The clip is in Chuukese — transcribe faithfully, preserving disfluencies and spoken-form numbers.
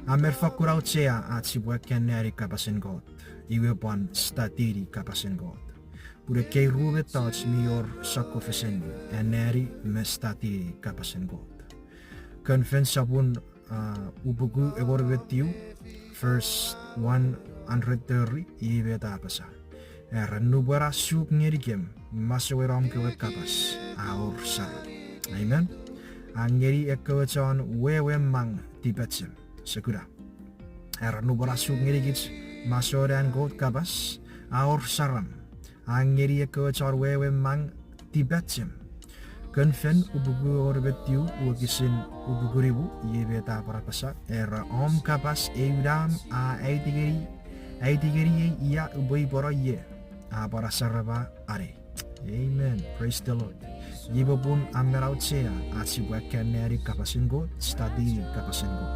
A men fakkun auchea ach sipwe akkanneani kapasen Kot, iwe pwan studyni kapasen Kot. Pun ekkei ru mettoch mi wor sokkofesen, anneani me studyni kapasen Kot. Kon Fen sopun, ah, upuku engon me tiu, verse one hundred thirty, iei met a apasa. Era, nupwen a suk ngenikem masouen om kewe kapas, a wor saram. Amen. A ngeni ekkewe chon wewe mang tipachem. Sokuna. Era, nupwen a suk ngenikich masouen an Kot kapas, a wor saram. A ngeni ekkewe chon wewe mang tipachem. Kon Fen upuku engon me tiu wokisin upuku nimu, iei met a pwan apasa, era, om kapas eu nam a aiti ngeni, aiti ngeniei ia upwe ipweno ie, a pwan asarama anei. Amen. Praise the Lord. Iei popun a men auchea ach sipwe akkanneani kapasen Kot, studyni kapasen Kot.